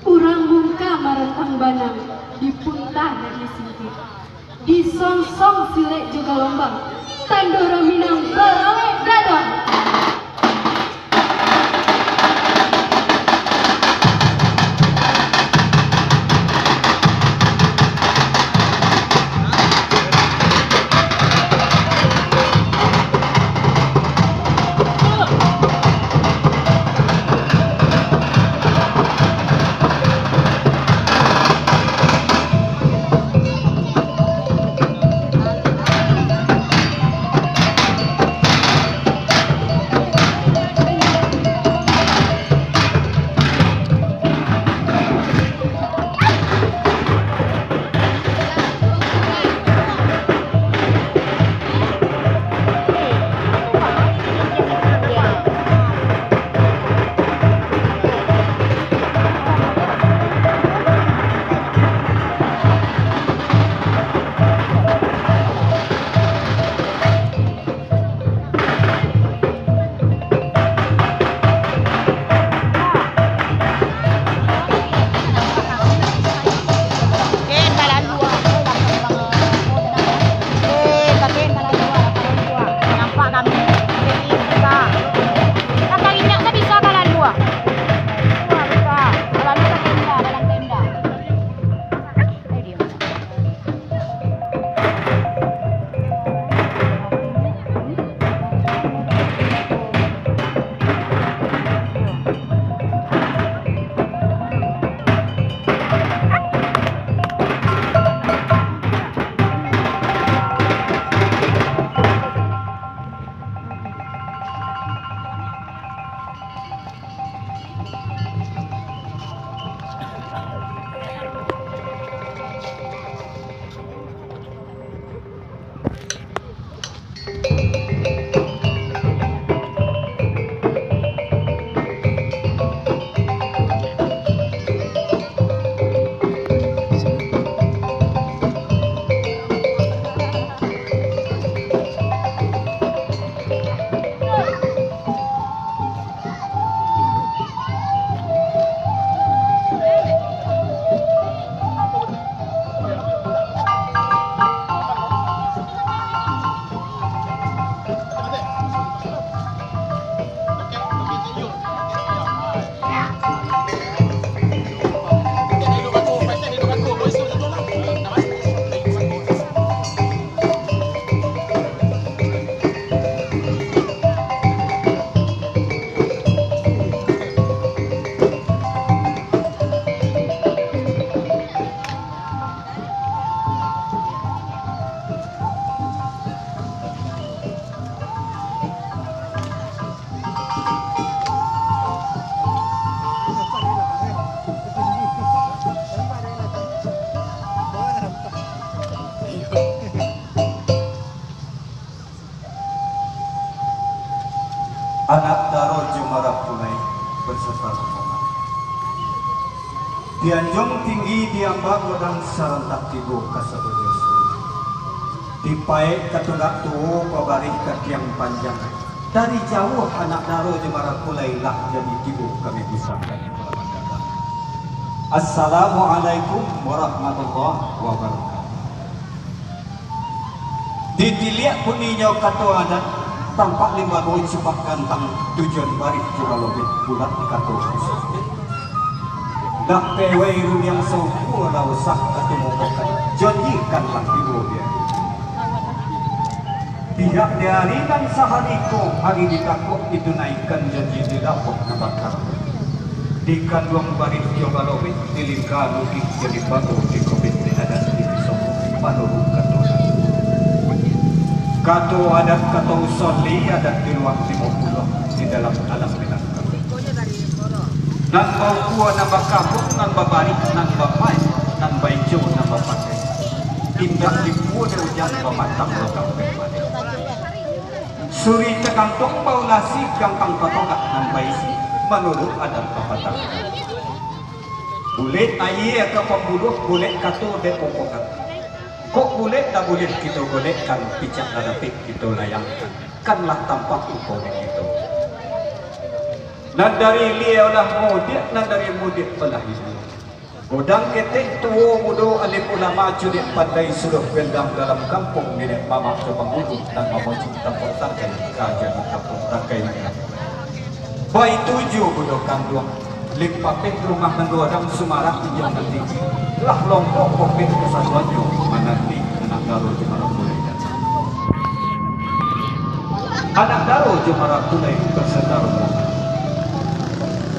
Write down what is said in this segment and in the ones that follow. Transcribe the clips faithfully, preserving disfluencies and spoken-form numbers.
Urang Mungka marantang banang, di punta nan disingkik. Disongsong silek jo galombang, tando urang Minang barawek gadang. Anak daro jo marapulai basarto rombongan. Di anjuang tinggi, di amba godang, sarantak tibo ka sabagai suluah. Dipaek ka tunggak tuo, babarih ka tiang panjang. Dari jauah anak daro jo marapulai lah jadi tibo kami pusaka. Assalamualaikum warahmatullahi wabarakatuh. Ditiliak buninyo kato adat, tampak limbago cipak gantang, tujuan barih jo balobeh bulat kato usah. Dak pewai runiang saukua lah usah kato mokokan, janjikanlah tibo di ari. Pihak di ari nan sahari ko, ari ditakuak ditunaikan janji di labuah nan bakara. Di kanduang barih jo balobeh, di lingka lukih jo limbago di kobek di adat di piso, manuruik kato adat. Kato adat kato usoli adat di luak limo puluah, di dalam alam Minangkabau. Nan baukua, nan bakabuak, nan babarih, nan bamain, nan baijo, nan bapakai. Indak dipua dek ujan, bamatang batang. Suri tagantuang baulasi, gantang batogak nan baisi, manuruik adat papatah. Bulek aia ka pambuluah, bulek kato dek popokan. Kok bulek ndak buliah kito golekkan, picak ndak dapek kito layangkan, kan lah tampak upo dek kito. Nan dari ilia lah mudiak, nan dari mudiak lah ilia. Godang ketek tuo mudo, alim ulama cudiak pandai, sudah bendang dalam kampuang, niniak mamak jo pangulu, nan mamuji tampuak takai, ka jadi tampuak takai. Baitu juo bundo kanduang, limpapeh rumah nan godang, sumarak injang nan tinggi, lah longkok kopek kasatuannyo, mananti anak daro jo marapulai datang. Anak daro jo marapulai basataro.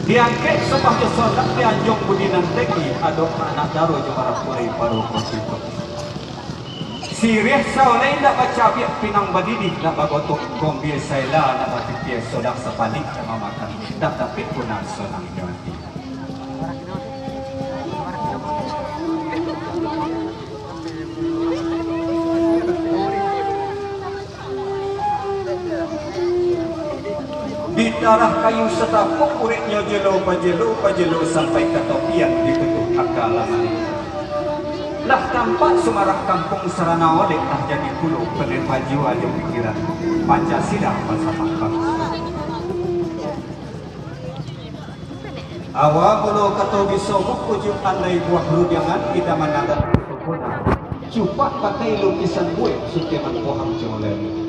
Diangkek sumpah jo sodak, dianjuang budi nan tinggi, adok anak daro jo marapulai baru kosiko. Siriah saulai indak bacabiak, pinang badidih indak bagotok, gombie saela indak bapipia, sodak sapalik indak mamakan, indak dapek pun nan sonang jo ati. Di tarah kayu satapuak, uriknyo jelo pajelo, pajelo sampai ka topian, dikutuk aka lah mati. Lah tampak sumarak kampuang, sarana olek lah jadi pulo, pandai pajua jo pikiran, Pancasila basamo bangsa. Awa mulo kato biso buku, jo andai buah rudiangan, kita mandatang sempurna. Cupak pakai lukisan buek, suteman pohang jo lelu.